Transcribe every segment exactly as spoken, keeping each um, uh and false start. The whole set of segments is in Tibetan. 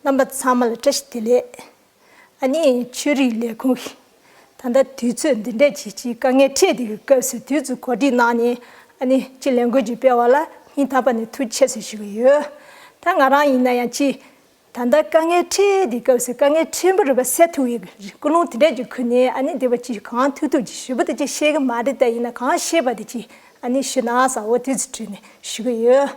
རྣམ་པ་ཚང་མ་ལ་བཀྲ་ཤིས་བདེ་ལེགས། ཨ་ནི་ཆོས་རིག་ལས་ཁུངས་ཀྱིས་ད་ལྟ་དུས་ཚོད་འདི་འདྲས་ཀྱི་ཅིག་དཀའ་ངལ་འཕྲད་བསྡད་ཀྱི་སྐབས་སུ་དུས་ཚོད་གོ་སྒྲིག་གནང་ནས་ཨ་ནི་ཅིག་ལས་འགུལ་ཅིག་སྤེལ་བ་ལ་སྙིང་ཐག་པ་ནས་ཐུགས་རྗེ་ཆེ་ཟེར་ཞུ་གི་ཡོད། ད་ང་རང་ཡིན་ན་ཡང་ཅིག་ད་ལྟ་དཀའ་ངལ་འཕྲད་བསྡད་སྐབས་སུ་དཀའ་ངལ་ཕྲན་བུ་རེ་བ་སེལ་ཐུབ་ཡག་གི་ཀུན་སློང་དེ་འདྲས་ཀྱི་ཁུར་ནས་ཨ་ནི་འདི་པ་ཅིག་གང་ཐུབ་ཐུབ་ཅིག་ཞུ་བ་དེ་ཅིག་བཤད་གི་མ་རེད། ད་ཡིན་ན་གང་ཤེས་པ་དེ་ཅིག་ཨ་ནི་ཞུ་ན་བསམ་འོ་དེ་ཚོ་དྲིས་ནས་ཞུ་གི་ཡོད།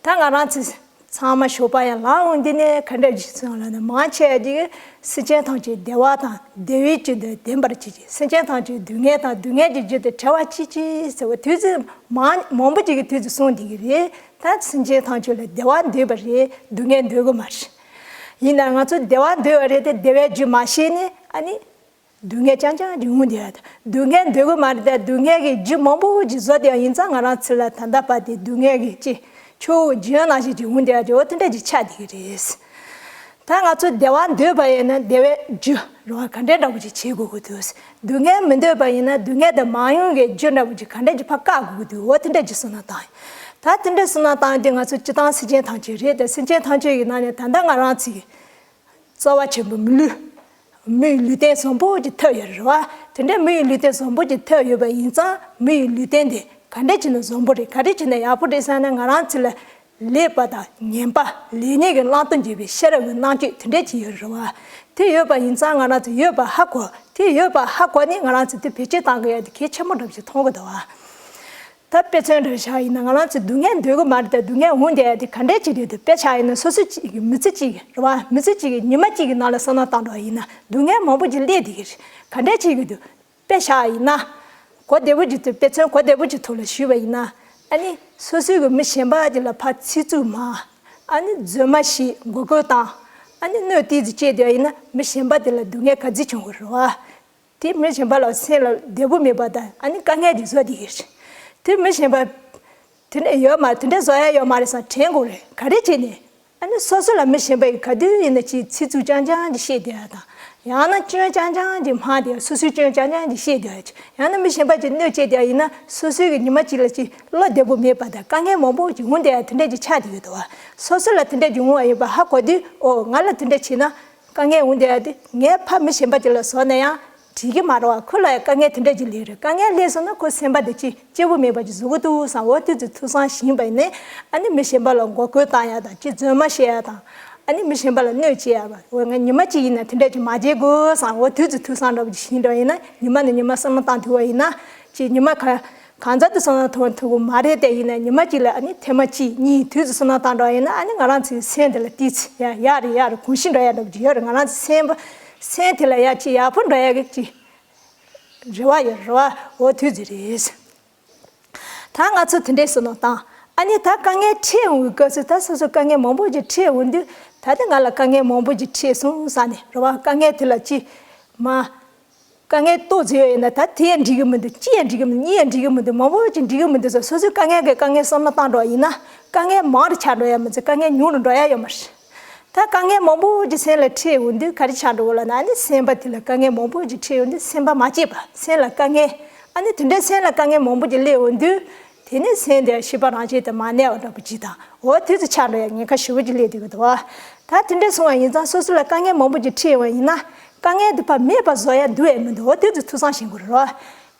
ད་ང་རང་ཚོ་ཚང་མ་ཞོགས་པ་ཡར་ལངས་འོང་དུས་ནས་ག་འདྲ་ཅིག་སོང་ལབ་ན། མང་ཆེ་བ་ཅིག་སེམས་ཅན་ཐམས་ཅད་བདེ་བ་དང་བདེ་བའི་རྒྱུ་དང་ལྡན་པར་གྱུར་ཅིག་སེམས་ཅན་ཐམས་ཅད་སྡུག་བསྔལ་དང་སྡུག་བསྔལ་གྱི་རྒྱུ་དང་བྲལ་བར་གྱུར་ཅིག་ཟེར་བ་དུས་ཚོད་མང་མང་པོ་ཅིག་གི་དུས་ཚོད་སོང་བསྡད་ཀྱི་རེད། ད་སེམས་ཅན་ཐམས་ཅད་ལ་བདེ་བ་འདོད་པ་རེད། སྡུག་བསྔལ་འདོད་ཀྱི་མ་རེད། ཡིན་ནའང་ང་ཚོ་བདེ་བ་འདོད་པ་རེད་དེ་བདེ་བའི་རྒྱུ་མ་ཤེས་ནས་ཨ་ནི་སྡུག་བསྔལ་རྐྱང་རྐྱང་ཅིག་འོང་བསྡད་ཡ་དང་། སྡུག་བསྔལ་འདོད་ཀྱི་མ་རེད་དེ་སྡུག་བསྔལ་གྱི་རྒྱུ་མང་པོ་ཅིག་བཟོ་བསྡད་ཡ་ཡིན་ཙང་ང་རང་ཚོ་ལ་ད་ལྟ་བར་དེ་སྡུག་བསྔལ་གྱི་ཅིག་ཆུ་བོ་རྒྱུན་ནང་བཞིན་ཅིག་འོང་བསྡད་ཡ་ཅིག་འོ་དེ་འདྲ་ཅིག་ཆགས་བསྡད་ཀྱི་རེད། ད་ང་ཚོ་བདེ་བ་འདོད་པ་ཡིན་ན་བདེ་བའི་རྒྱུ་རེད་བ་ག་འདྲའི་འདྲ་པོ་ཅིག་བྱེད་དགོས་ཀྱི་འདུག་སྡུག་བསྔལ་མི་འདོད་པ་ཡིན་ན་སྡུག་བསྔལ་དང་མ་ཡོང་གི་རྒྱུ་འདྲ་པོ་ཅིག་ག་འདྲ་ཅིག་ཕར་བཀག་དགོས་ཀྱི་འདུག་འོ་དེ་འདྲ་ཅིག་བསམ་བློ་བཏང་ཡིན། ད་དེ་འདྲ་བསམ་བློ་བཏང་དུས་ང་ཚོ་སྤྱིར་བཏང་སེམས་ཅན་ཐམས་ཅད་རེད་དེ་སེམས་ཅན་ཐམས་ཅད་ཀྱི་ནང་ནས་ད་ལྟ་ང་རང་ཚོའི་རྩ་བ་ཆེན་པོ་མི་ལུས། མིའི་ལུས་རྟེན་བཟང་པོ་ཅིག་ཐོབ་ཡོད་རེད་བ། དེ་འདྲའི་མིའི་ལུས་རྟེན་བཟང་པོ་ཅིག་ཐོབ་ཡོད་པ་ཡིན་ཙང་མིའི་ལུས་རྟེན་དེ་ག་འདྲ་བྱས་ན་བཟང་པོ་རེད་ག་འདྲ་བྱས་ན་ཡག་པོ་རེད་བསམ་ན་ང་རང་ཚོ་ལ་ལེགས་པ་དང་ངན་པ་ལེགས་ཉེས་ཀྱི་བླང་དོར་འབྱེད་པའི་ཤེས་རབ་ཀྱི་རྣམ་དཔྱོད་དེ་འདྲ་ཅིག་ཡོད་རེད་བ། དེ་ཡོད་པ་ཡིན་ཙང་ང་རང་ཚོ་ཡོད་པ་ཧ་གོ། དེ་ཡོད་པ་ཧ་གོ་ནས་ང་རང་ཚོ་དེ་བེད་སྤྱོད་གཏང་དགོས་ཡ་དེ་གལ་ཆེན་པོ་འདྲ་ཞིག་མཐོང་གི་འདུག་བ། ད་དཔེ་མཚོན་འདྲ་བཞག་ཡིན་ན་ང་རང་ཚོ་སྡུག་བསྔལ་འདོད་ཀྱི་མ་རེད་དེ་སྡུག་བསྔལ་འོང་བསྡད་ཡ་དེ་ག་འདྲས་ཅིག་རེད་འདུག་དཔེ་ཆ་ཡིན་ན་སོ་སོ་གཅིག་གི་མི་ཚེ་གཅིག་གི་རེད་བ། མི་ཚེ་གཅིག་གི་ཉི་མ་གཅིག་གི་ནང་ལ་བསམ་བློ་བཏང་འགྲོ་ཡིན་ན་སྡུག་བསྔལ་མང་པོ་ཅིག་སླེབས་བསྡད་ཀྱི་རེད། ག་འདྲས་ཅིག་གི་འདུག་དཔེ་བཞག་ཡིན་ན། གོ་བདེ་པོ་ཅིག་ཐོག་དཔེ་མཚོན་གོ་བདེ་པོ་ཅིག་ཐོག་ལ་ཞུས་པ་ཡིན་ན། ཨ་ནི་སོ་སོའི་གི་མི་གཞན་པ་ཅིག་ལ་ཕར་ཚིག་རྩུབ་སྨྲ། ཨ་ནི་རྫུན་མ་བཤད་མགོ་སྐོར་བཏང་། ཨ་ནི་གནོད་ཏོག་ཙམ་བྱས་བསྡད་ཡིན་ན་མི་གཞན་པ་དེ་ལ་སྡུག་བསྔལ་ག་ཚོད་བྱུང་གི་རེད་བ། དེ་མི་གཞན་པ་ལ་སེམས་ལ་བདེ་པོ་མེད་པ་དང་ཨ་ནི་དཀའ་ངལ་དེ་བཟོ་བསྡད་ཀྱི་རེད། དེ་མི་གཞན་པ་དེ་འདྲ་ཡོད་མ་རེད་དེ་འདྲ་བཟོ་ཡ་ཡོད་མ་རེད་བསམ་དྲན་དགོས་རེད། ག་རེ་བྱས་ནས་ཨ་ནི་སོ་སོ་ལ་མི་གཞན་པ་ཡིས་ག་དུས་ཡིན་ན་ཅིག་ཚིག་རྩུབ་རྐྱང་རྐྱང་ཅིག་བཤད་བསྡད་ཡ་དང་། ཡང་ན་སྐྱོན་རྐྱང་རྐྱང་ཅིག་སྨྲ་བསྡད་ཡ། སོ་སོའི་སྐྱོན་རྐྱང་རྐྱང་ཅིག་བཤད་བསྡད་ཡ་ཅིག་ཡང་ན་མི་གཞན་པ་ཅིག་གནོད་བྱས་བསྡད་ཡ་ཡིན་ན་སོ་སོའི་གི་ཉི་མ་གཅིག་ལ་ཅིག་བློ་བདེ་པོ་མེད་པ་དང་དཀའ་ངལ་མང་པོ་ཅིག་འོང་བསྡད་ཡ་དེ་འདྲ་ཅིག་ཆགས་བསྡད་ཡོད་དོ། སོ་སོ་ལ་དེ་འདྲ་ཅིག་འོང་བ་ཡིན་པ་ཧ་གོ་དུས་ཨོ་ང་ལ་དེ་འདྲ་བྱས་ན། དཀའ་ངལ་འོང་བསྡད་ཡ་དེ་ངས་ཕར་མི་གཞན་པ་ཅིག་ལ་བཟོས་ན་ཡང་འགྲིག་གི་མ་རེད་བ། ཁོ་ལ་ཡང་དཀའ་ངལ་དེ་འདྲ་ཅིག་སླེབས་རེད། དཀའ་ངལ་སླེབས་སོང་ན་ཁོ་སེམས་པ་དེ་ཅིག་སྐྱིད་པོ་མེད་པ་ཅིག་བཟོ་གི་འདུག་བསམ་འོ་དུས་ཚོད་ཐུགས་བསམ་བཞེས་པ་ཡིན་ནའི་ཨ་ནི་མི་གཞན་པ་ལ་མགོ་སྐོར་བཏང་ཡ་དང་ཅིག་རྫུན་མ་བཤད་ཡ་དང་ཨ་ནི་མི་གཞན་པ་ལ་གནོད་བྱེད་ཡ་བ་འོ་ང་ཉི་མ་གཅིག་ཡིན་ན་དེ་འདྲ་ཅིག་མ་བྱེད་དགོས་བསམ་འོ་དུས་ཚོད་ཐུགས་བསམ་འདྲ་པོ་ཅིག་བཞེས་འདྲ་ཡིན་ན་ཉི་མ་ནས་ཉི་མ་བསམ་བློ་བཏང་ཐུབ་པ་ཡིན་ན་ཅིག་ཉི་མ་ག་གང་ཚ་དུ་སོང་ན་ཐོན་ཐུབ་ཀྱི་མ་རེད་དེ་ཡིན་ན་ཉི་མ་གཅིག་ལ་ཨ་ནི་ཐེངས་མ་གཅིག་གཉིས་དུས་སུ་སོང་ན་བཏང་འགྲོ་ཡིན་ན་ཨ་ནི་ང་རང་ཚོའི་སེམས་དེ་ལ་ཏིས་ཡ་ཡག་རེད་ཡག་རེད་གོམས་གཤིས་འགྲོ་ཡ་འདྲ་པོ་ཅིག་ཡོད་རེད། ང་རང་ཚོའི་སེམས་པ་སེམས་དེ་ལ་ཡ་ཅིག་ཡག་པོ་འགྲོ་ཡ་གི་ཅིག་རེ་བ་ཡོད་རེད་བ། འོ་དུས་ཚོད་རེད། ད་ང་ཚོ་དེ་འདྲས་སོང་ན་བཏང་ཨ་ནི་ད་དཀའ་ངལ་འཕྲད་འོང་གི་སྐབས་སུ་ད་སོ་སོ་དཀའ་ངལ་མང་པོ་ཅིག་འཕྲད་འོང་དུས་ད་ལྟ་ང་ལ་དཀའ་ངལ་མང་པོ་ཅིག་འཕྲད་སོང་ས་ནས་རེད་བ། དཀའ་ངལ་དེ་ལ་ཅིག་མ། དཀའ་ངལ་ཏོག་ཙམ་ཡོད་ཡིན་ན་ད་དེ་ཡང་འགྲིག་གི་མི་འདུག་གཅིག་ཡང་འགྲིག་གི་མི་འདུག་གཉིས་ཡང་འགྲིག་གི་མི་འདུག་མང་པོ་ཅིག་འགྲིག་གི་མི་འདུག་ཟེར་སོ་སོའི་དཀའ་ངལ་གྱི་དཀའ་ངལ་བསམ་བློ་བཏང་འགྲོ་ཡིན་ན་དཀའ་ངལ་མང་རུ་ཆགས་འགྲོ་ཡ་མི་ཚད་དཀའ་ངལ་ཉུང་རུ་འགྲོ་ཡ་ཡོད་མ་རེད། ད་དཀའ་ངལ་མང་པོ་ཅིག་སེམས་ལ་འཕྲད་འོང་དུས་ག་རེ་ཆགས་འགྲོ་གི་ལབ་ན་ཨ་ནི་སེམས་པ་དེ་ལ་དཀའ་ངལ་མང་པོ་ཅིག་འཕྲད་འོང་དུས་སེམས་པ་མ་སྐྱིད་པ་སེམས་ལ་དཀའ་ངལ་ཨ་ནི་དེ་འདྲའི་སེམས་ལ་དཀའ་ངལ་མང་པོ་ཅིག་སླེབས་འོང་དུས་དེ་ནས་སེམས་དེ་ཤེས་པ་རང་བཞིན་དུ་མ་གནས་པ་འདྲ་པོ་ཅིག་དང་འོ་དེ་ཚོ་ཆགས་འགྲོ་ཡ་ཉེན་ཁ་ཞེ་པོ་ཅིག་སླེབས་བསྡད་ཀྱི་འདུག་བ། ད་དེ་འདྲ་སོང་བ་ཡིན་ཙང་སོ་སོ་ལ་དཀའ་ངལ་མང་པོ་ཅིག་འཕྲད་ཡོང་བ་ཡིན་ན། དཀའ་ངལ་དེ་ཕར་མེད་པ་བཟོ་ཡ་འདུག་ཨེ་མི་འདུག་འོ་དེ་ཚོ་ཐུགས་བསམ་བཞེས་དགོས་རེད་རོ།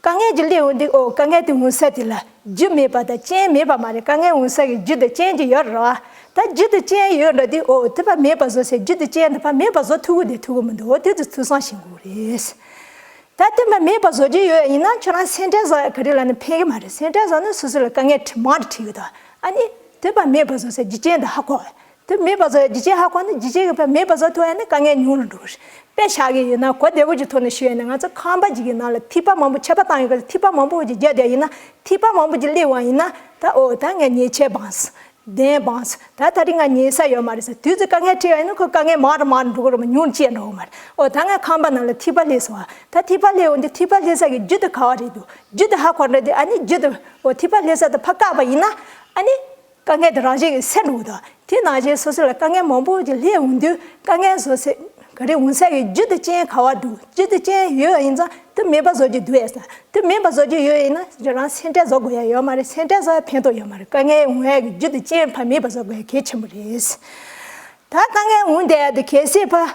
དཀའ་ངལ་གྱི་སླེབས་འོང་དུས་ཨོ་དཀའ་ངལ་དེ་འོང་ས་དེ་ལ་རྒྱུ་མེད་པ་དང་རྐྱེན་མེད་པ་མ་རེད། དཀའ་ངལ་འོང་ས་གི་རྒྱུ་དང་རྐྱེན་གྱི་ཡོད་རེད་རོ། ད་རྒྱུ་དང་རྐྱེན་ཡོད་འགྲོ་དུས་ཨོ་དེ་ཕར་མེད་པ་བཟོ་ས་རྒྱུ་དང་རྐྱེན་དེ་ཕར་མེད་པ་བཟོ་ཐུབ་ཀྱི་འདུག་ཐུབ་ཀྱི་མི་འདུག་འོ་དེ་ཚོ་ཐུགས་བསམ་བཞེས་དགོས་རེད། ད་དེ་ཕར་མེད་པ་བཟོ་རྒྱུ་ཡོད་ཡིན་ན་ཁྱོད་རང་སེམས་ཁྲལ་བཟོ་ཡ་ག་རེ་ལབ་ན་ཕན་གི་མ་རེད། སེམས་ཁྲལ་བཟོ་ན་སོ་སོ་ལ་དཀའ་ངལ་མང་དུ་འཕྲད་ཀྱི་འདུག་ཨ་ནི་དེ་ཕར་མེད་པ་བཟོ་ས་རྒྱུ་རྐྱེན་དེ་ཧ་གོ་དེ་མེད་པ་བཟོ་ཡ་རྒྱུ་རྐྱེན་ཧ་གོ་ན་རྒྱུ་རྐྱེན་གྱི་ཕར་མེད་པ་བཟོ་ཐུབ་ཡ་ན་དཀའ་ངལ་ཉུང་རུ་འགྲོ་གི་རེད། དཔེ་བཞག་གི་ཡོད་ན་གོ་བདེ་པོ་ཅིག་ཐོག་ནས་ཞུས་ཡ་ན་ང་ཚོ་ཁང་པ་ཅིག་གི་ནང་ལ་ཐིགས་པ་མང་པོ་ཆད་པ་བཏང་ཡོད་གི་ཐིགས་པ་མང་པོ་ཅིག་བརྒྱབ་བསྡད་ཡིན་ན་ཐིགས་པ་མང་པོ་ཅིག་སླེབས་པ་ཡིན་ན་ད་ཨོ་ད་ངས་ཉེས་ཆད་འབངས་སོང་། གདན་འབངས་སོང་། ད་ད་རིང་ང་ཉལ་ས་ཡོད་མ་རེད་ཟེར་དུས་ཚོད་དཀའ་ངལ་འཕྲད་ཡ་ཡིན་ན་ཁོ་དཀའ་ངལ་མང་རུ་འགྲོ་གི་རེད་མ་ཉུང་རུ་ཅི་ཡང་འགྲོ་གི་མ་རེད། ཨོ་ད་ངས་ཁང་པ་ནང་ལ་ཐིགས་པ་སླེབས་སོང་བ་ད་ཐིགས་པ་སླེབས་འོང་དུས་ཐིགས་པ་སླེབས་ས་གི་རྒྱུ་དེ་ག་བ་རེད་འདུག་རྒྱུ་དེ་ཧ་གོ་འགྲོ་དུས་ཨ་ནི་རྒྱུ་དེ་ཨོ་ཐིགས་པ་སླེབས་ས་དེ་ཕར་བཀག་པ་ཡིན་ན་ཨ་ནི། དཀའ་ངལ་དེ་རང་བཞིན་གྱིས་སེལ་འགྲོ་གི་འདུག་དེ་ནང་བཞིན་སོ་སོ་ལ་དཀའ་ངལ་མང་པོ་ཅིག་སླེབས་འོང་དུས་དཀའ་ངལ་བཟོ་སའི་ག་རེ་འོང་ས་གི་རྒྱུ་དང་རྐྱེན་ག་བ་འདུག་རྒྱུ་དང་རྐྱེན་ཡོད་པ་ཡིན་ཙང་དེ་མེད་པ་བཟོ་རྒྱུ་འདུག་ཨེ་ཟེར། དེ་མེད་པ་བཟོ་རྒྱུ་ཡོད་ཡིན་ན་རང་སེམས་ཁྲལ་བཟོ་དགོས་ཡ་ཡོད་མ་རེད། སེམས་ཁྲལ་བཟོ་ཡ་ཕན་ཐོགས་ཡོད་མ་རེད། དཀའ་ངལ་འོང་ཡ་གི་རྒྱུ་དང་རྐྱེན་ཕར་མེད་པ་བཟོ་དགོས་ཡ་གལ་ཆེན་པོ་རེད། ད་དཀའ་ངལ་འོང་བསྡད་ཡ་དེ་གལ་སྲིད་ཕ་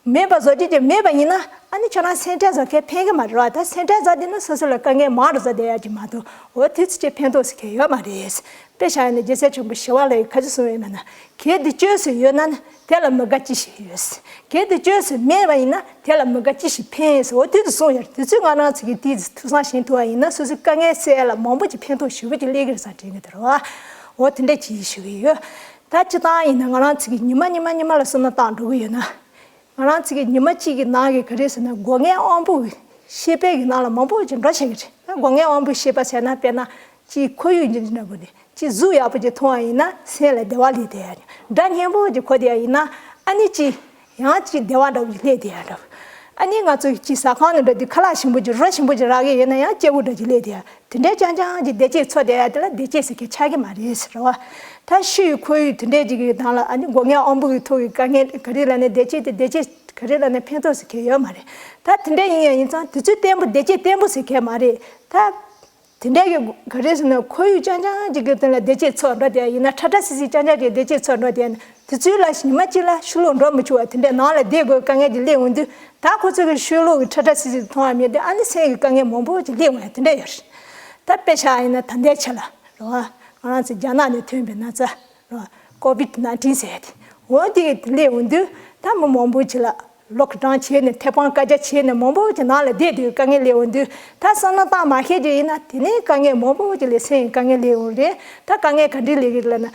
མེད་པ་བཟོ་རྒྱུ་ཅིག་མེད་པ་ཡིན་ན། ཨ་ནི་ཁྱོད་རང་སེམས་ཁྲལ་བཟོ་མཁན་ཕན་གི་མ་རེད་བ། ད་སེམས་ཁྲལ་བཟོ་བསྡད་ན་སོ་སོ་ལ་དཀའ་ངལ་མང་རུ་བཟོ་བསྡད་ཡ་ཅིག་མ་གཏོགས། འོ་དེ་ཚོ་ཅིག་ཕན་ཐོགས་ཟེར་མཁན་ཡོད་མ་རེད། དཔེ་བཞག་ཡ་ན་རྒྱལ་སྲས་ཆེན་པོ་ཞི་བ་ལྷ་ཡིས་ག་ཅི་གསུངས་ཡོད་ན་ན། གལ་ཏེ་བཅོས་སུ་ཡོད་ན་ནི་དེ་ལ་མི་དགའ་ཅི་ཞིག་ཡོད། གལ་ཏེ་བཅོས་སུ་མེད་པ་ཡིན་ན་དེ་ལ་མི་དགའ་ཅི་ཞིག་ཕན་ཟེར། འོ་དེ་ཚོ་གསུངས་ཡོད་རེད། དེ་ཚོ་ང་རང་ཚོ་གིས་དེ་ཐུགས་བསམ་བཞེས་ཐུབ་པ་ཡིན་ན་སོ་སོའི་དཀའ་ངལ་སེལ་ཡ་ལ་མང་པོ་ཅིག་ཕན་ཐོགས་ཞེ་པོ་ཅིག་སླེབས་ཀྱི་རེད་བསམ་དྲན་གྱི་འདུག་རེད་བ། འོ་དེ་འདྲ་ཅིག་ཞུ་གི་ཡོད། ད་སྤྱིར་བཏང་ཡིན་ན་ང་རང་ཚོ་གིས་ཉི་མ་ཉི་མ་ཉི་མ་ལ་བསམ་བློ་བཏང་འགྲོ་གི་ཡོད་ན། ང་རང་ཚོ་གི་ཉི་མ་གཅིག་གི་ནང་གི་ག་རེ་ཟེར་ན་སྒོ་ལྔའི་དབང་པོ་གི་ཤེས་དཔལ་གྱི་ནང་ལ་མང་པོ་ཅིག་འགྲོ་བཞིན་གྱི་རེད། སྒོ་ལྔའི་དབང་པོའི་ཤེས་པ་ཟེར་ན་དཔེར་ན་ཅིག་ཁོར་ཡུག་འདི་འདྲ་པོ་འདི་ཅིག་གཟུགས་ཡག་པོ་ཅིག་མཐོང་བ་ཡིན་ན་སེམས་ལ་བདེ་བ་སླེབས་བསྡད་ཡ་རེད། སྒྲ་སྙན་པོ་ཅིག་གོ་བསྡད་ཡ་ཡིན་ན་ཨ་ནི་ཅིག་ཡང་ཅིག་བདེ་བ་འདྲ་པོ་ཅིག་སླེབས་བསྡད་ཡ་འདྲ་པོ། ཨ་ནི་ང་ཚོ་ཅིག་ཟ་ཁང་ནང་འགྲོ་དུས་ཁ་ལག་ཞིམ་པོ་ཅིག་རོ་ཞིམ་པོ་ཅིག་རག་གི་ཡོད་ན་ཡང་སྐྱིད་པོ་འདྲ་ཅིག་སླེབས་བསྡད་ཡ། དེ་འདྲའི་རྐྱང་རྐྱང་གི་བདེ་སྐྱིད་འཚོལ་བསྡད་ཡ་དེ་ལ་བདེ་སྐྱིད་ཟེར་མཁན་ཆགས་ཀྱི་མ་རེད་ཟེར་བ། ད་ཤི་ཡི་ཁོར་ཡུག་དེ་འདྲའི་ཅིག་གི་ནང་ལ་ཨ་ནི་སྒོ་ལྔའི་དབང་པོ་གི་ཐོག་གི་དཀའ་ངལ་ག་རེ་ལབ་ནས་བདེ་སྐྱིད་དེ་བདེ་སྐྱིད་ག་རེ་ལབ་ནས་ཕན་ཐོགས་ཟེར་མཁན་ཡོད་མ་རེད། ད་དེ་འདྲ་ཡིན་ཡང་ཡིན་ཙང་དེ་ཚོའི་བརྟན་པོ་བདེ་སྐྱིད་བརྟན་པོ་ཟེར་མཁན་མ་རེད། ད་དེ་འདྲའི་གི་ག་རེ་ཟེར་ན་ཁོར་ཡུག་རྐྱང་རྐྱང་ཅིག་གི་སྟེང་ལ་བདེ་སྐྱིད་འཚོལ་འགྲོ་བསྡད་ཡ་ཡིན་ན། ཁྲ་ཁྲ་སིལ་སིལ་རྐྱང་རྐྱང་གི་བདེ་སྐྱིད་འཚོལ་འགྲོ་བསྡད་ཡ་ཡིན་ན། དེ་ཚོའི་ལ་ཉི་མ་གཅིག་ལ་ཕྱི་ལོགས་འགྲོ་མི་ཆོག་པ་དེ་འདྲའི་ནང་ལ་བསྡད་དགོས་དཀའ་ངལ་ཅིག་སླེབས་འོང་དུས། ད་ཁོ་ཚོ་གི་ཕྱི་ལོགས་ཀྱི་ཁྲ་ཁྲ་སིལ་སིལ་མཐོང་བ་མེད་དུས་ཨ་ནི་སེམས་ཀྱི་དཀའ་ངལ་མང་པོ་ཅིག་སླེབས་འོང་ཡ་དེ་འདྲ་ཡོད་རེད། ད་དཔེ་བཞག་ཡིན་ན་ད་ལྟའི་ཆ་ལ་རེད་བ། ང་རང་ཚོ་རྒྱ་ནག་ནས་ཐོན་པའི་ན་ཚ་རེད་བ། ཀོ་བིད་ནའིན་ཊིན་ཟེར་ཡ་དེ། འོ་དེ་གི་སླེབས་འོང་དུས་ད་མི་མང་པོ་ཅིག་ལ་ལོག་ཌའུན་བྱས་ནས་ཐེ་དཔང་བཀའ་རྒྱ་བྱས་ནས་མང་པོ་ཅིག་ནང་ལ་བསྡད་དུས་དཀའ་ངལ་སླེབས་འོང་དུས། ད་བསམ་བློ་བཏང་མ་ཤེས་ཀྱི་ཡིན་ན་དེ་ནས་དཀའ་ངལ་མང་པོ་ཅིག་སླེབས། སེམས་ཀྱི་དཀའ་ངལ་སླེབས་འོང་རེད། ད་དཀའ་ངལ་ག་འདྲ་སླེབས་ཀྱི་རེད་ལབ་ན།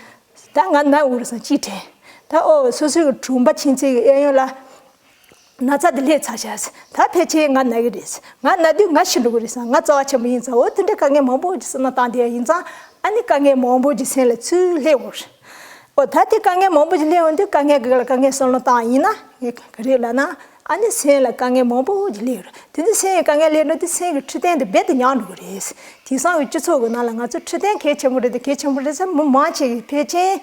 ད་ང་ན་འོ་རེད་བསམ་ཅིག་དྲན། ད་ཨོ་སོ་སོའི་གྲོང་པ་ཁྱིམ་མཚེས་ཀྱི་གཡས་གཡོན་ལ་ན་ཚ་དེ་སླེབས་ཚར་ཤག་ད་ཕལ་ཆེར་ང་ན་གི་རེད། ང་ན་དུས་ང་ཤི་འགྲོ་གི་རེད་བསམ། ང་རྩ་བ་ཆེན་པོ་ཡིན་ཙང་། འོ་དེ་འདྲའི་དཀའ་ངལ་མང་པོ་ཅིག་བསམ་བློ་བཏང་བསྡད་ཡ་ཡིན་ཙང་ཨ་ནི་དཀའ་ངལ་མང་པོ་ཅིག་སེམས་ལ་ཚུར་སླེབས་འོང་རེད། ཨོ་ད་དེ་དཀའ་ངལ་མང་པོ་ཅིག་སླེབས་འོང་དུས་དཀའ་ངལ་གི་ལ་དཀའ་ངལ་བསམ་བློ་བཏང་ཡིན་ན་ངས་ག་རེ་ལབ་ན། ཨ་ནི་སེམས་ལ་དཀའ་ངལ་མང་པོ་ཅིག་སླེབས་རེད། དེ་ནི་སེམས་ཀྱི་དཀའ་ངལ་སླེབས་འགྲོ་དུས་སེམས་ཀྱི་འཕྲོད་བསྟེན་དེ་རྦད་དེ་ཉམས་འགྲོ་གི་རེད། དེང་སང་གི་སྤྱི་ཚོགས་ཀྱི་ནང་ལ་ང་ཚོ་འཕྲོད་བསྟེན་གལ་ཆེན་པོ་རེད་དེ་གལ་ཆེན་པོ་རེད་ཟེར་མི་མང་ཆེ་གིས་ཕལ་ཆེར།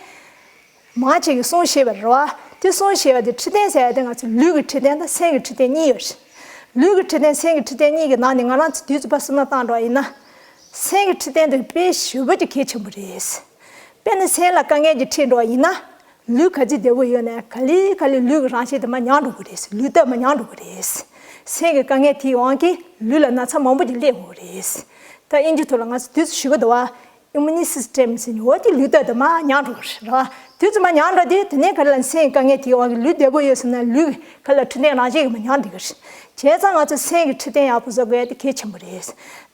མང་ཆེ་གིས་གསུང་ཤེས་པ་རེད་བ། དེ་གསུང་ཤེས་པ་དེ་འཕྲོད་བསྟེན་ཟེར་ཡ་དེ་ང་ཚོ་ལུས་ཀྱི་འཕྲོད་བསྟེན་དང་སེམས་ཀྱི་འཕྲོད་བསྟེན་གཉིས་ཡོད་རེད། ལུས་ཀྱི་འཕྲོད་བསྟེན་སེམས་ཀྱི་འཕྲོད་བསྟེན་གཉིས་ཀྱི་ནང་ནས་ང་རང་ཚོ་དུས་ཚོད་ཕར་བསམ་བློ་བཏང་འགྲོ་བ་ཡིན་ན། སེམས་ཀྱི་འཕྲོད་བསྟེན་དེ་དཔེ་ཞེ་པོ་ཅིག་གལ་ཆེན་པོ་རེད། དཔེར་ན་སེམས་ལ་དཀའ་ངལ་ཅིག་འཕྲད་འགྲོ་བ་ཡིན་ན། ལུས་ག་ཚོད་བདེ་པོ་ཡོད་ན་ཡང་ག་ལེ་ག་ལེ་ལུས་ཀྱི་རང་བཞིན་དེ་མར་ཉམས་འགྲོ་གི་རེད། ལུས་སྟོབས་མར་ཉམས་འགྲོ་གི་རེད། སེམས་ཀྱི་དཀའ་ངལ་དེའི་དབང་གིས་ལུས་ལ་ན་ཚ་མང་པོ་ཅིག་སླེབས་འོང་གི་རེད། ད་དབྱིན་ཇི་ཐོག་ལ་ང་ཚོ་དུས་ཚོད་ཞུ་གི་འདུག་བ། ཨི་མུ་ནི་སི་སི་ཊེམ་ཟེར་ནས་འོ་དེ་ལུས་སྟོབས་དེ་མར་ཉམས་འགྲོ་གི་རེད་བ། དུས་ཚོད་མར་ཉམས་འགྲོ་དུས་དེ་ནས་ག་རེ་ལབ་ན་སེམས་ཀྱི་དཀའ་ངལ་དེའི་དབང་གིས་ལུས་བདེ་པོ་ཡོད་ཟེར་ན་ལུས་ག་ལ་འཕྲོད་བསྟེན་རང་བཞིན་གྱིས་མར་ཉམས་འགྲོ་གི་རེད། བྱས་ཙང་ང་ཚོ་སེམས་ཀྱི་འཕྲོད་བསྟེན་ཡག་པོ་བཟོ་དགོས་ཡ་དེ་གལ་ཆེན་པོ་རེད།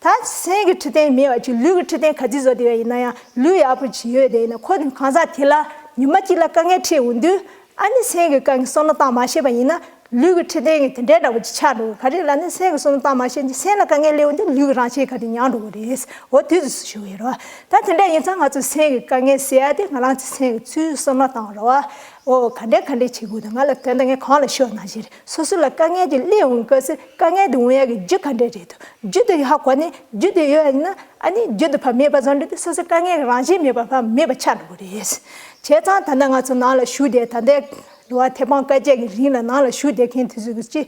ད་སེམས་ཀྱི་འཕྲོད་བསྟེན་མེད་པ་ཅིག་ལུས་ཀྱི་འཕྲོད་བསྟེན་ག་ཚོད་བཟོ་བསྡད་ཡ་ཡིན་ན་ཡང་ལུས་ཡག་པོ་ཅིག་ཡོད་བསྡད་ཡིན་ན་ཁོ་གང་ཟག་དེ་ལ་ཉི་མ་གཅིག་ལ་དཀའ་ངལ་འཕྲད་འོང་དུས། ཨ་ནི་སེམས་ཀྱི་དཀའ་ངལ་བསམ་བློ་བཏང་མ་ཤེས་པ་ཡིན་ན་ལུས་ཀྱི་འཕྲོད་བསྟེན་གྱི་དེ་འདྲའི་འདྲ་པོ་ཅིག་ཆགས་འགྲོ་གི། ག་རེ་ལབ་ན་སེམས་ཀྱི་བསམ་བློ་བཏང་མ་ཤེས་ཀྱི་སེམས་ལ་དཀའ་ངལ་སླེབས་འོང་དུས་ལུས་ཀྱི་རང་བཞིན་ག་དེ་ཉམས་འགྲོ་གི་རེད། འོ་དུས་སུ་ཞུ་གི་ཡོད་རེད་བ། ད་དེ་འདྲ་ཡིན་ཙང་ང་ཚོ་སེམས་ཀྱི་དཀའ་ངལ་སེལ་ཡ་དེ་ང་རང་ཚོ་སེམས་ཀྱི་ཚུར་བསམ་བློ་བཏང་རོགས་བ། འོ་ག་འདྲ་ག་འདྲ་བྱེད་དགོས་འདུག་ང་ལ་ད་ལྟ་ངས་གོང་ལ་ཞུས་པ་ནང་བཞིན་རེད། སོ་སོ་ལ་དཀའ་ངལ་ཅིག་སླེབས་འོང་སྐབས་སུ་དཀའ་ངལ་དེ་འོང་ཡ་གི་རྒྱུ་ག་འདྲ་རེད་འདུག་རྒྱུ་དེ་ཧ་གོ་ནས་རྒྱུ་དེ་ཡོད་ཡ་ཡིན་ན་ཨ་ནི་རྒྱུ་དེ་ཕར་མེད་པ་བཟོ་འདྲ་དེ་སོ་སོའི་དཀའ་ངལ་གྱི་རང་བཞིན་མེད་པ་ཕར་མེད་པ་ཆགས་འགྲོ་གི་རེད། བྱས་ཙང་ད་ལྟ་ང་ཚོ་ནང་ལ་བཞུགས་བསྡད་ད་ལྟའི་ལོ་བ་ཐེ་པང་བཀའ་བརྒྱད་ཀྱི་རིང་ལ་ནང་ལ་བཞུགས་བསྡད་མཁན་དེ་ཚོ་གི་ཅི་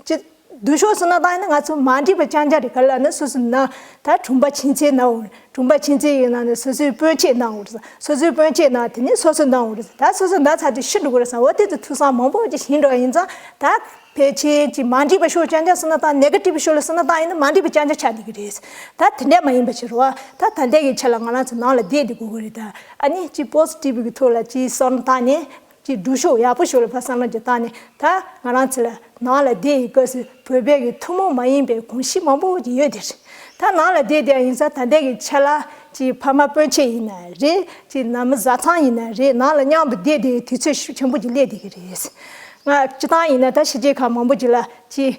ཅི་སྡུག་ཤོས་སུ་ན་བཏང་ཡིན་ན་ང་ཚོ་མ་འགྲིག་པ་རྐྱང་རྐྱང་རེད། ག་ལ་ན་སོ་སོ་ན་ད་གྲོང་པ་ཁྱིམ་མཚེས་ན་འོ་གྲོང་པ་ཁྱིམ་མཚེས་ཡིན་ན་ནི་སོ་སོའི་སྤུན་མཆེད་ན་འོ་རེད། སོ་སོའི་སྤུན་མཆེད་ན་དེ་ནི་སོ་སོ་ན་འོ་རེད། ད་སོ་སོ་ན་ཚར་དུས་ཤི་འགྲོ་གི་རེད་བསམ། འོ་དེ་ཚོ་ཐུགས་བསམ་མང་པོ་ཅིག་བཞེས་འགྲོ་ཡིན་ཙང་ད་ཕལ་ཆེར་ཅིག་མ་འགྲིག་པ་ཤོས་རྐྱང་རྐྱང་སུ་ན་བཏང་ནེ་ག་ཊིབ་ཤོས་ལ་སུ་ན་བཏང་ཡིན་ན་མ་འགྲིག་པ་རྐྱང་རྐྱང་ཆགས་བསྡད་ཀྱི་རེད། ད་དེ་འདྲ་མ་ཡིན་པ་ཞིག་རེད་བ། ད་ད་ལྟའི་གི་ཆ་ལ་ང་རང་ཚོ་ནང་ལ་བསྡད་བསྡད་དགོས་ཀྱི་རེད། ད་ཨ་ནི་ཅིག་པོ་སི་ཊིབ་གི་ཐོག་ལ་ཅིག་བསམ་བློ་བཏང་ནས། ཅིག་སྡུག་ཤོས་ཡག་པོ་ཤོས་ལ་ཕར་བསམ་བློ་ཅིག་བཏང་ནས་ད་ང་རང་ཚོ་ལ་ནང་ལ་བསྡད་ཡི་སྐབས་སུ་བོད་པའི་གི་ཐུན་མོང་མ་ཡིན་པའི་གོམས་གཤིས་མང་པོ་ཅིག་ཡོད་དེ་རེད། ད་ནང་ལ་བསྡད་བསྡད་ཡིན་ཙང་ད་ལྟའི་གི་ཆ་ལ་ཅིག་ཕ་མ་སྤུན་མཆེད་ཡིན་ན་རེད། ཅིག་ནང་མི་བཟའ་ཚང་ཡིན་ན་རེད། ནང་ལ་མཉམ་དུ་བསྡད་བསྡད་ཡི་དུས་ཚོད་ཤུགས་ཆེན་པོ་ཅིག་སླེབས་བསྡད་ཀྱི་རེད། ང་སྤྱིར་བཏང་ཡིན་ན་ད་ཕྱི་རྒྱལ་ཁག་མང་པོ་ཅིག་ལ་ཅིག་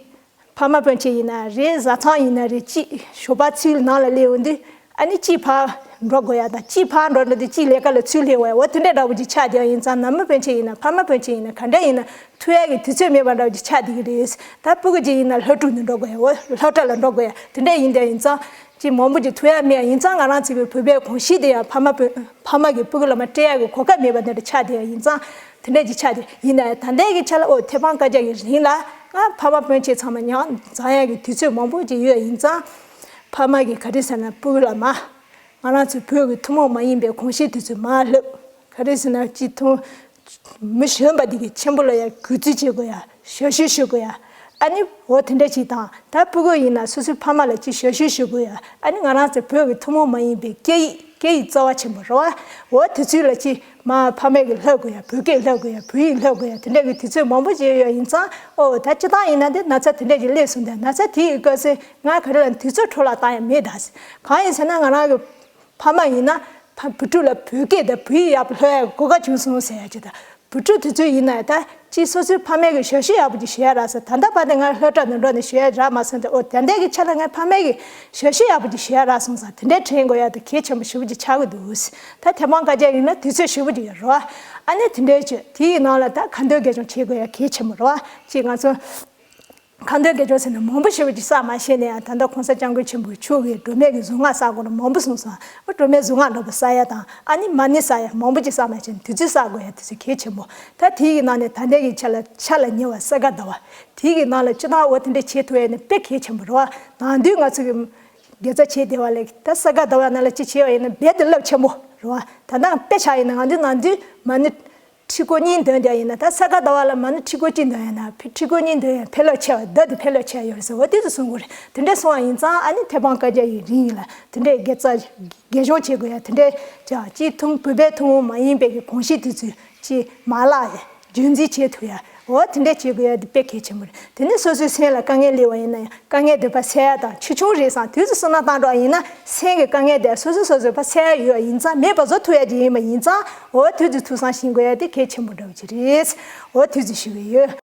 ཕ་མ་སྤུན་མཆེད་ཡིན་ན་རེད། བཟའ་ཚང་ཡིན་ན་རེད། ཅིག་ཞོགས་པ་ཚུར་ནང་ལ་སླེབས་འོང་དུས་ཨ་ནི་གཅིག་ཕར་འགྲོ་དགོས་ཡ་དང་གཅིག་ཕར་འགྲོ་འགྲོ་དུས་གཅིག་ལས་ཀ་ལ་ཚུར་སླེབས་འོང་ཡ། འོ་དེ་འདྲ་འདྲ་པོ་ཅིག་ཆགས་བསྡད་ཡ་ཡིན་ཙང་ནང་མི་སྤུན་མཆེད་ཡིན་ན་ཕ་མ་སྤུན་མཆེད་ཡིན་ན་ག་འདྲ་ཡིན་ན་ཐུག་ཡ་གི་དུས་ཚོད་མེད་པ་འདྲ་པོ་ཅིག་ཆགས་བསྡད་ཀྱི་རེད། ད་སྤུ་གུ་ཅིག་ཡིན་ན་སློབ་ཕྲུག་ནས་འགྲོ་དགོས་ཡ། འོ་སློབ་གྲྭ་ལ་འགྲོ་དགོས་ཡ་དེ་འདྲ་ཡིན་བསྡད་ཡིན་ཙང་ཅིག་མང་པོ་ཅིག་ཐུག་ཡ་མེད་ཡ་ཡིན་ཙང་ང་རང་ཚོ་གི་བོད་པའི་གོམས་གཤིས་དེ་ཡང་ཕ་མ་སྤུན་ཕ་མ་གིས་སྤུ་གུ་ལ་མར་སྤྲད་ཡ་གི་གོ་སྐབས་མེད་པ་འདི་འདྲ་ཆགས་བསྡད་ཡ་ཡིན་ཙང་། དེ་འདྲ་ཅིག་ཆགས་ཏེ་ཡིན་ནའི་ད་ལྟའི་གི་ཆ་ལ་ཨོ་ཐེ་པང་བཀའ་རྒྱ་གི་རིང་ལ་ང་ཕ་མ་སྤུན་མཆེད་ཚང་མ་ཉར་འཛོམས་ཡ་གི་དུས་ཚོད་མང་པོ་ཅིག་ཡོད་ཡིན་ཙང་། ཕ་མ་གིས་ག་རེ་ཟེར་ན་སྤུ་གུ་ལ་མ་ང་རང་ཚོའི་བོད་ཀྱི་ཐུན་མོང་མ་ཡིན་པའི་གོམས་གཤིས་དེ་ཚོ་མར་སླེབས། ག་རེ་ཟེར་ན་ཅིག་ཐུན་ མི་གཞོན་པ་འདི་གི་ཆེན་པོ་ལ་ཡང་གུས་བརྩི་བྱེད་དགོས་ཡ། ཞབས་ཞུ་ཞུ་དགོས་ཡ། ཨ་ནི་འོ་དེ་འདྲ་ཅིག་དང་། ད་སྤུ་གུ་ཡིན་ན་སོ་སོའི་ཕ་མ་ལ་ཅིག་ཞབས་ཞུ་ཞུ་དགོས་ཡ། ཨ་ནི་ང་རང་ཚོ་བོད་ཀྱི་ཐུན་མོང་མ་ཡིན་པའི་སྐད་ཡིག་སྐད་ཡིག་རྩ་བ་ཆེན་པོ་རེད་བ། འོ་དེ་ཚོའི་ལ་ཅིག་མ་ཕ་མས་ཀྱི་བསླབ་དགོས་ཡ། བོད་སྐད་བསླབ་དགོས་ཡ། བོད་ཡིག་བསླབ་དགོས་ཡ། དེ་འདྲ་གི་དུས་ཚོད་མང་པོ་ཅིག་ཡོད་ཡིན་ཙང་། ཨོ་ད་སྤྱིར་བཏང་ཡིན་ན་འདི་ན་ཚ་དེ་འདྲ་ཅིག་སླེབས་སོང་། ད་ན་ཚ་དེ་ཡི་སྐབས་སུ་ང་ག་རེ་ལ་དུས་ཚོད་འཕྲོ་བརླག་བཏང་ཡ་མེད་ད། གང་ཡིན་ཟེར་ན་ང་རང་གི་ཕ་མ་ཡིན་ན་ཕ་བུ་ཕྲུག་ལ་བོད་སྐད་དང་བོད་ཡིག་ཡག་པོ་སློབ་ཡག་གོ་སྐབས་བྱུང་སོང་ཟེར་ཡ་ཅིག་དང་། བུ་ཕྲུག་དེ་ཚོ་ཡིན་ན་ད་ཅིག་སོ་སོའི་ཕ་མའི་གི་ཞབས་ཞུ་ཡག་པོ་ཅིག་ཞུ་ཡ་རག་སོང་། ད་ལྟ་བར་དུ་ང་སློབ་གྲྭ་ནང་འགྲོ་ནས་ཞུ་ཡ་རག་མ་སོང་། དེ་འོ་ད་ལྟའི་གི་ཆ་ལ་ང་ཕ་མའི་གི་ཞབས་ཞུ་ཡག་པོ་ཅིག་ཞུ་ཡ་རག་སོང་ཙང་། དེ་འདྲའི་དྲན་དགོས་ཡ་དེ་གལ་ཆེན་པོ་ཞེ་པོ་ཅིག་ཆགས་ཀྱི་འདུག། ད་མཐེ་བོང་དཀར་རྒྱན་ཡིན་ན་དུས་ཚོད་ཞེ་པོ་ཅིག་ཡོད་རེད་བ། ཨ་ནི་དེ་འདྲའི་ཅིག་དེ་ཡི་ནང་ལ་ད་ཁ་འདོན་དགེ་སྦྱོང་བྱེད་དགོས་ཡ་གལ་ཆེན་པོ་རེད་བ། ཅིག་ང་ཚོ་ཁ་འདོན་དགེ་སྦྱོང་ཟེར་ན་མང་པོ་ཞེ་པོ་ཅིག་བསགས་མ་ཤེས་ནས་ཡང་། ད་ལྟ་གོང་ས་སྐྱབས་མགོན་ཆེན་པོ་མཆོག་གིས་སྒྲོལ་མའི་གི་གཟུངས་སྔགས་བསགས་དགོས་ན་མང་པོ་གསུངས་སོང་། ཨ་སྒྲོལ་མའི་གཟུངས་སྔགས་འདྲ་པོ་བསགས་ཡ་དང་། ཨ་ནི་མ་ཎི་བསགས་ཡ་མང་པོ་ཅིག་བསགས་མ་ཤེས་ནས་དུས་ཚོད་བསགས་དགོས་ཡ་དེ་ཚོ་གལ་ཆེན་པོ། ད་དེ་ཡི་ནང་ནས་ད་ལྟའི་གི་ཆ་ལ་ཆ་ལ་ཉེ་བ་ས་ག་ཟླ་བ། དེ་གི་ནང་ལ་སྤྱིར་བཏང་འོ་དེ་འདྲ་བྱེད་ཐུབ་ཡ་ནི་དཔེ་གལ་ཆེན་པོ་རེད་བ། ནང་དུས་ང་ཚོ་གི་དགེ་རྩ་བྱེད་བདེ་བ་ལས་ད་ས་ག་ཟླ་བ་ནང་ལ་ཅི་བྱེད་པ་ཡིན་ན་རྦད་དེ་རླབས་ཆེན་པོ་རེད་བ། ད་ལྟ་དཔེ་ཆ་ཡིན་ན་ང་ཚོའི་ནང་དུས་མ་ཎི་ཁྲི་སྐོར་གཉིས་འདོན་རྒྱུ་ཡིན་ན། ད་ས་ག་ཟླ་བ་ལ་མ་ཎི་ཁྲི་སྐོར་གཅིག་འདོན་ཡ་ན་ཁྲི་སྐོར་གཉིས་འདོན་ཡ་ཕན་རླབས་ཆེ་བ། ད་དེ་ཕན་རླབས་ཆེ་བ་ཡོད་རེད་ཟེར། འོ་དེ་ཚོ་གསུང་གི་རེད། དེ་འདྲ་གསུང་བ་ཡིན་ཙང་། ཨ་ནི་མཐེ་བོང་དཀར་རྒྱན་ཡི་རིང་ཡིན་ལ་དེ་འདྲའི་དགེ་རྩ་དགེ་སྦྱོང་བྱེད་དགོས་ཡ་དེ་འདྲའི་ཅིག་ཅིག་ཐུན་བོད་པའི་ཐུན་མོང་མ་ཡིན་པའི་གི་གོམས་གཤིས་དེ་ཚོ་ཅིག་མ་བརླག་ཡ། རྒྱུན་འཛིན་བྱེད་ཐུབ་ཡ། འོ་དེ་འདྲ་བྱེད་དགོས་ཡ་དེ་དཔེ་གལ་ཆེན་པོ་རེད། དེ་ནས་སོ་སོའི་སེམས་ལ་དཀའ་ངལ་སླེབས་པ་ཡིན་ན་ཡང་དཀའ་ངལ་དེ་ཕར་སེལ་ཡ་དང་། ཆེ་ཆུང་རེད་སང་དུས་སུ་བསོད་ནམས་བཏང་འགྲོ་བ་ཡིན་ན་སེམས་ཀྱི་དཀའ་ངལ་དེ་སོ་སོ་སོ་སོས་ཕར་སེལ་ཡ་ཡོད་པ་ཡིན་ཙང་། མེད་པ་བཟོ་ཐུབ་ཡ་ཅིག་ཡིན་པ་ཡིན་ཙང་། འོ་དེ་ཚོ་ཐུགས་བསམ་བཞེས་དགོས་ཡ་དེ་གལ་ཆེན་པོ་འདྲ་བོ་ཅིག་རེད། འོ་དེ་ཚོ་ཞུ་གི་ཡོད།